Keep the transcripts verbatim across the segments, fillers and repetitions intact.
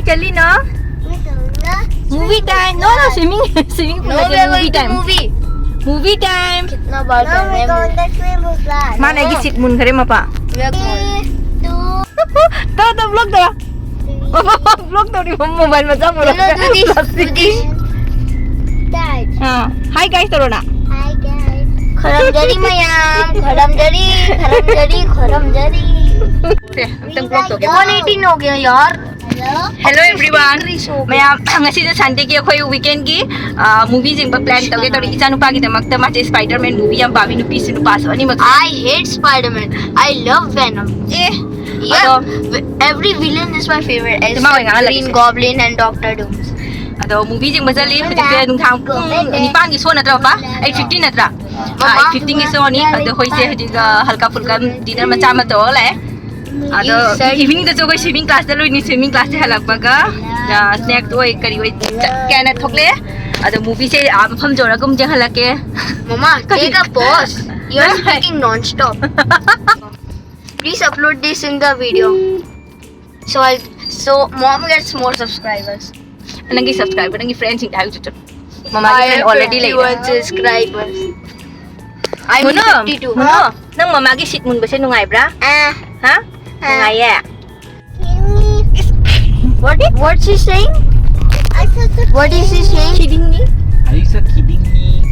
ꯆꯠꯂꯤꯅꯣ? Movie time. No, no, swimming, swimming pool ꯅꯠꯇꯦ, movie time. Movie. Movie time. ꯈꯤꯠꯅ ꯕꯥꯔ ꯇꯥꯏꯝ ꯃꯦ. ꯃꯥꯅ ꯑꯩꯒꯤ seat ꯃꯨꯟꯈꯔꯦ ꯃꯄꯥ. ꯇꯧ, ꯇꯧ, vlog ꯇꯧꯔꯣ. Vlog ꯇꯧꯔꯤꯕ mobile ꯃꯆꯥ ꯄꯨꯔꯛꯑꯒ. ꯑꯥ, hi guys ꯇꯧꯔꯣ ꯅꯪ. ꯈꯔꯝꯖꯔꯤ ꯃꯌꯥꯝ, ꯈꯔꯝꯖꯔꯤ, ꯈꯔꯝꯖꯔꯤ, ꯈꯔꯝꯖꯔꯤ. ꯁꯦ, ꯑꯝꯇꯪ vlog ꯇꯧꯒꯦ. ꯋꯥꯟ ꯑꯩꯠꯇꯤ ꯅꯣꯒꯦ ꯌꯥꯔ. Hello everyone. ꯃꯌꯥꯝ, ꯉꯁꯤꯁꯦ Sundayꯒꯤ ꯑꯩꯈꯣꯏ weekendꯒꯤ movie ꯌꯦꯡꯕ plan ꯇꯧꯒꯦ ꯇꯧꯔꯤ. ꯏꯆꯥꯅꯨꯄꯥꯒꯤꯗꯃꯛꯇ, ꯃꯥꯁꯦ Spider-Man movie ꯌꯥꯝ ꯄꯥꯝꯃꯤ, ꯅꯨꯄꯤꯁꯨ ꯅꯨꯄꯥꯁꯨ ꯑꯅꯤꯃꯛ. I hate Spider-Man. I love Venom. ꯑꯦ, ꯑꯗꯣ every villain is my favorite, except Green Goblin and Doctor Doom. ꯑꯗꯣ movie ꯌꯦꯡꯕ ꯆꯠꯂꯤ ꯍꯧꯖꯤꯛꯁꯦ, ꯅꯨꯡꯗꯥꯡ ꯄꯨꯡ ꯅꯤꯄꯥꯟꯒꯤ show ꯅꯠꯇ꯭ꯔꯣ, ꯄꯥ? Eight fifty ꯅꯠꯇ꯭ꯔꯥ? ꯑꯥ, eight fiftyꯒꯤ showꯅꯤ. ꯑꯗꯣ ꯑꯩꯈꯣꯏꯁꯦ ꯍꯧꯖꯤꯛ ꯍꯜꯀꯥ ꯐꯨꯜꯀꯥ dinner ꯃꯆꯥ ꯑꯃ ꯇꯧꯔꯒ ꯂꯥꯛꯑꯦ. ꯑꯗꯣ eveningꯗꯁꯨ ꯑꯩꯈꯣꯏ swimming classꯇ ꯂꯣꯏꯅꯤ. Swimming classꯁꯦ ꯍꯜꯂꯛꯄꯒ snack ꯑꯣꯏ ꯀꯔꯤ ꯑꯣꯏ ꯀꯌꯥꯅ ꯊꯣꯛꯂꯛꯑꯦ. ꯑꯗꯣ movieꯁꯦ ꯃꯐꯝ ꯌꯧꯔꯒ ꯑꯃꯨꯛ ꯌꯦꯡꯍꯜꯂꯛꯀꯦ. Mama, take a pause. You are speaking non-stop. Please upload this in the video. So I, so mom gets more subscribers. ꯅꯪꯒꯤ subscriber, ꯅꯪꯒꯤ friendꯁꯤꯡꯗ ꯍꯥꯏꯌꯨ ꯆꯨꯆꯨ. ꯃꯃꯥꯒꯤ friend already ꯂꯩꯔꯦ. Subscribers. I'm fifty-two. ꯃꯣꯅꯣ, ꯅꯪ ꯃꯃꯥꯒꯤ seat ꯃꯨꯟꯕꯁꯦ ꯅꯨꯡꯉꯥꯏꯕ꯭ꯔꯥ? ꯍꯥ? ꯅꯨꯡꯉꯥꯏꯌꯦ? What is, what she saying? What is she saying? Kidding me? Are you so kidding me?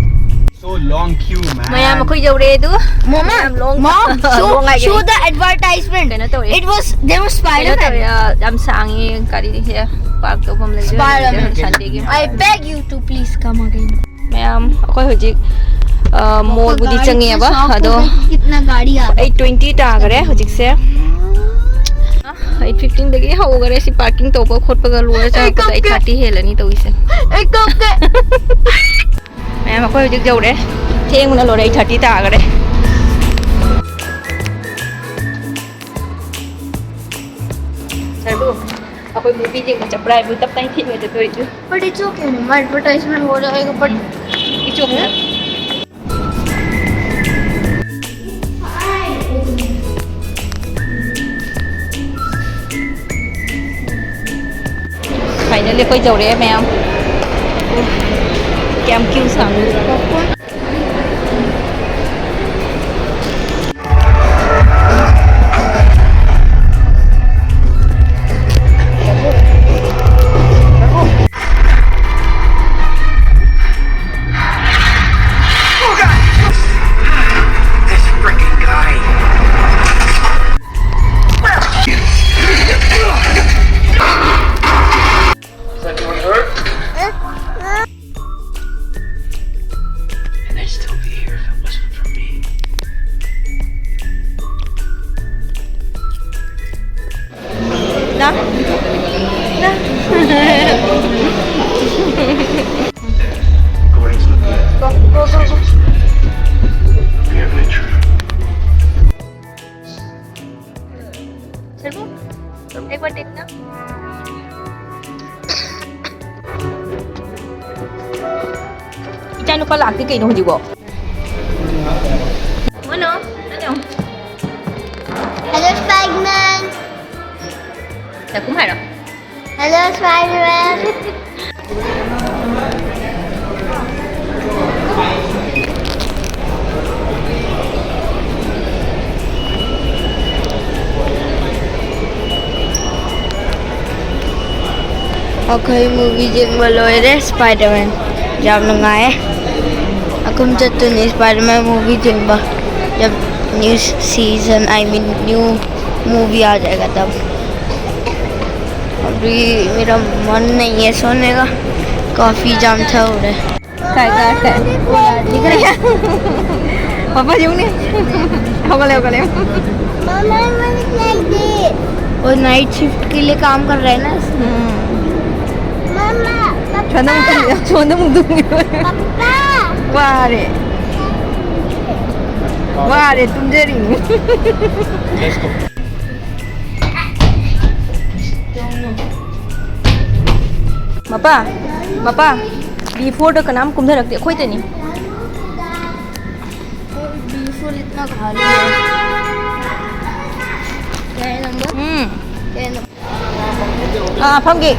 So long queue, man. ꯃꯌꯥꯝ ꯑꯩꯈꯣꯏ ꯌꯧꯔꯦ ꯑꯗꯨ. Mama, mom, show, show the advertisement. ꯀꯩꯅꯣ ꯇꯧꯔꯦ. It was, there was Spider-Man. ꯌꯥꯝ ꯁꯥꯡꯉꯤ ꯒꯥꯔꯤꯁꯦ park ꯇꯧꯐꯝ ꯂꯩꯖꯗꯦ. Spider-Man. Sundayꯒꯤ. I beg you to please come again. ꯃꯌꯥꯝ ꯑꯩꯈꯣꯏ ꯍꯧꯖꯤꯛ mallꯕꯨꯗꯤ ꯆꯪꯉꯦꯕ, ꯑꯗꯣ eight twenty ꯇꯥꯈꯔꯦ ꯍꯧꯖꯤꯛꯁꯦ. Eight fifteenꯗꯒꯤ ꯍꯧꯈꯔꯦ ꯁꯤ parking ꯇꯧꯕ ꯈꯣꯠꯄꯒ ꯂꯣꯏꯔ ꯆꯪꯉꯛꯄꯗ eight thirty ꯍꯦꯜꯂꯅꯤ ꯇꯧꯔꯤꯁꯦ. ꯃꯌꯥꯝ ꯑꯩꯈꯣꯏ ꯍꯧꯖꯤꯛ ꯌꯧꯔꯦ, ꯊꯦꯡꯕꯅ ꯂꯣꯏꯔꯦ, eight thirty ꯇꯥꯈꯔꯦ꯫ ꯁꯔꯕꯨ, ꯑꯩꯈꯣꯏ movie ꯌꯦꯡꯕ ꯆꯠꯄ꯭ꯔꯥ ꯍꯥꯏꯕꯨ ꯇꯞ ꯇꯥꯏ ꯊꯦꯡꯅ ꯆꯠꯇꯣꯏꯁꯨ꯫ But it's okay, mama. Advertisement हो जाएगा, but it's okay. ꯑꯩꯈꯣꯏ ꯌꯧꯔꯛꯑꯦ ꯃꯌꯥꯝ꯫ ꯀꯌꯥꯝ Q ꯁꯥꯡꯅꯣ꯫ Is anyone hurt? And I'd still be here if it wasn't for me. Na? Na? Recording's looking good. Go, go, go, go. We have an intruder. Servo? एक बार देखना। ꯏꯆꯥ ꯅꯨꯄꯥ ꯂꯥꯛꯇꯦ ꯀꯩꯅꯣ ꯍꯧꯖꯤꯛꯐꯥꯎ? ꯃꯣꯅꯣ, ꯀꯩꯅꯣ? Hello, Spider-Man. ꯆꯥꯛꯈꯨꯝ ꯍꯥꯏꯔꯣ? Hello, Spider-Man. ꯑꯩꯈꯣꯏ movie ꯌꯦꯡꯕ ꯂꯣꯏꯔꯦ, Spider-Man꯫ ꯌꯥꯝ ꯅꯨꯡꯉꯥꯏꯌꯦ꯫ ꯑꯩꯈꯣꯏ ꯆꯠꯇꯣꯏꯅꯦ Spider-Man movie ꯌꯦꯡꯕ꯫ ꯌꯥꯝ new season, I mean new movie आ जाएगा तब। अभी मेरा मन नहीं है सोने का, कॉफ़ी जाम था हो रहा है। काय, काय, काय? दिख रहा है? पापा येऊन ये. हो गले, हो गले. Mama, I want to play this. वो नाइट शिफ्ट के लिए काम कर रहे हैं ना. हम्म. Mama, पापा. छोंदा मुंह दुंगी. पापा. वाह रे. वाह रे, तुम जे रही. ꯃꯄꯥ, ꯃꯄꯥ, B fourꯗ ꯀꯅꯥꯝ ꯀꯨꯝꯊꯔꯛꯇꯦ, ꯑꯩꯈꯣꯏꯗꯅꯤ. B four इतना खाली है. क्या है नंबर? ꯎꯝ. क्या है नंबर? ꯑꯥ, ꯐꯝꯒꯦ.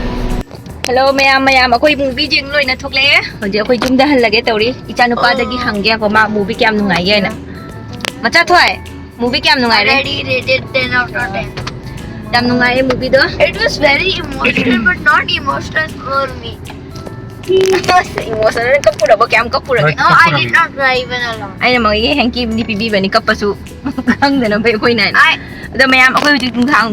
ꯍꯦꯜꯂꯣ ꯃꯌꯥꯝ, ꯃꯌꯥꯝ, ꯑꯩꯈꯣꯏ ꯃꯨꯚꯤ ꯌꯦꯡ ꯂꯣꯏꯅ ꯊꯣꯛꯂꯛꯑꯦ꯫ ꯍꯧꯖꯤꯛ ꯑꯩꯈꯣꯏ ꯌꯨꯝꯗ ꯍꯜꯂꯒꯦ ꯇꯧꯔꯤ꯫ ꯏꯆꯥ ꯅꯨꯄꯥꯗꯒꯤ ꯍꯪꯒꯦꯀꯣ, ꯃꯥ ꯃꯨꯚꯤ ꯀꯌꯥꯝ ꯅꯨꯡꯉꯥꯏꯒꯦ ꯍꯥꯏꯅ꯫ ꯃꯆꯥ ꯊꯣꯏ, ꯃꯨꯚꯤ ꯀꯌꯥꯝ ꯅꯨꯡꯉꯥꯏꯔꯦ? Already rated ten out of ten. ꯌꯥꯝ ꯅꯨꯡꯉꯥꯏꯔꯦ movieꯗꯣ꯫ It was very emotional, but not emotional for me. Emotional ꯀꯞꯄꯨꯔꯕ? ꯀꯌꯥꯝ ꯀꯞꯄꯨꯔꯒꯦ? No, I did not cry even alone. ꯑꯩꯅ ꯃꯉꯣꯟꯗ hanky ꯑꯃꯗꯤ ꯄꯤꯕꯤꯕꯅꯤ, ꯀꯞꯄꯁꯨ ꯈꯪꯗꯅꯕ ꯑꯩꯈꯣꯏꯅ꯫ I ꯑꯗꯣ ꯃꯌꯥꯝ, ꯑꯩꯈꯣꯏ ꯍꯧꯖꯤꯛ ꯅꯨꯡꯗꯥꯡ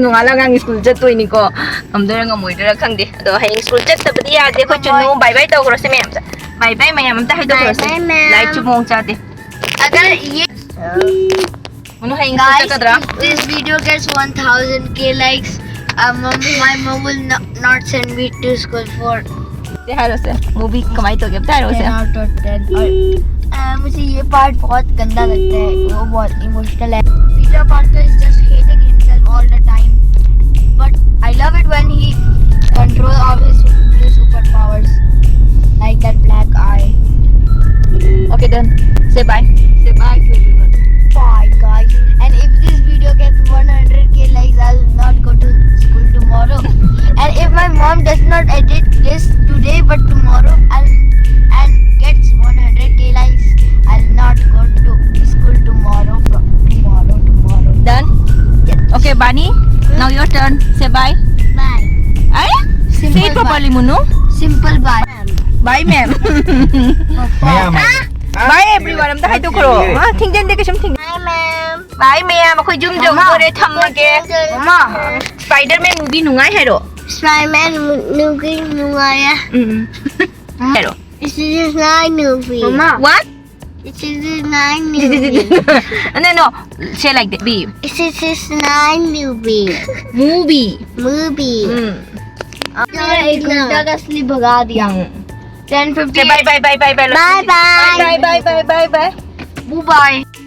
ꯅꯣꯡꯉꯥꯜꯂꯒ ꯑꯉꯥꯡ ꯁ꯭ꯀꯨꯜ ꯆꯠꯇꯣꯏꯅꯤꯀꯣ꯫ ꯉꯝꯗꯣꯏꯔꯥ ꯉꯝꯃꯣꯏꯗꯣꯏꯔꯥ ꯈꯪꯗꯦ꯫ ꯑꯗꯣ ꯍꯌꯦꯡ ꯁ꯭ꯀꯨꯜ ꯆꯠꯇꯕꯗꯤ ꯌꯥꯗꯦ꯫ ꯑꯩꯈꯣꯏ ꯆꯨꯅꯨ, bye bye ꯇꯧꯈ꯭ꯔꯁꯤ ꯃꯌꯥꯝ꯫ Bye bye ꯃꯌꯥꯝ, ꯑꯝꯇ ꯍꯥꯏꯗꯣꯛꯈ꯭ꯔꯁꯤ꯫ Bye bye ꯃꯌꯥꯝ꯫ ꯂꯥꯏꯔꯤꯛꯁꯨ ꯃꯑꯣꯡ ꯆꯥꯗꯦ꯫ अगर ये ꯃꯨꯅꯨ, ꯍꯌꯦꯡ school guys, ꯆꯠꯀꯗ꯭ꯔꯥ? If this video gets one thousand K likes, uh, mom, my mom will not, not send me to school for ꯁꯦ ꯍꯥꯏꯔꯣꯁꯦ, movie ꯀꯃꯥꯏꯅ ꯇꯧꯒꯦ ꯑꯝꯇ ꯍꯥꯏꯔꯣꯁꯦ꯫ Ten out of ten. और, अ, मुझे ये पार्ट बहुत गंदा लगता है, वो बहुत इमोशनल है। Peter Parker is just hating himself all the time, but I love it when he control all his new superpowers, like that black eye. Okay, done. Say bye. Say bye to everyone. Bye, guys. And if this video gets one hundred K likes, I'll not go to school tomorrow. And if my mom does not edit this today but tomorrow, I'll and gets one hundred K likes, I'll not go to school tomorrow. From tomorrow, tomorrow. Done? Okay, Bani, now your turn. Say bye. Bye. अरे, say it properly, ꯃꯨꯅꯨ. Simple bye. Bye, ma'am. ꯃꯌꯥꯝ Bye, everyone. ꯑꯝꯇ ꯍꯥꯏꯗꯣꯛꯈ꯭ꯔꯣ꯫ ꯍꯥ, ꯊꯤꯡꯖꯤꯟꯗꯦ, ꯀꯩꯁꯨꯝ ꯊꯤꯡꯖꯤꯟꯗꯦ꯫ Bye, ma'am. Bye, ꯃꯌꯥꯝ꯫ ꯑꯩꯈꯣꯏ ꯌꯨꯝ ꯌꯧꯗꯣꯔꯦ, ꯊꯝꯃꯒꯦ꯫ Mama. Spider-Man movie ꯅꯨꯡꯉꯥꯏ ꯍꯥꯏꯔꯣ? Spider-Man movie ꯅꯨꯡꯉꯥꯏꯌꯦ꯫ ꯎꯝ꯫ ꯍꯥꯏꯔꯣ꯫ This is my movie. Mama. What? This is my movie. No, no. Say like that. Be. This is my movie. Movie. Movie. ꯎꯝ꯫ एक घंटा का sleep भगा दिया। ꯎꯝ꯫ Ten fifty. Say bye, bye, bye, bye, bye. Bye, bye. Bye, bye, bye, bye, bye. Bye, bye.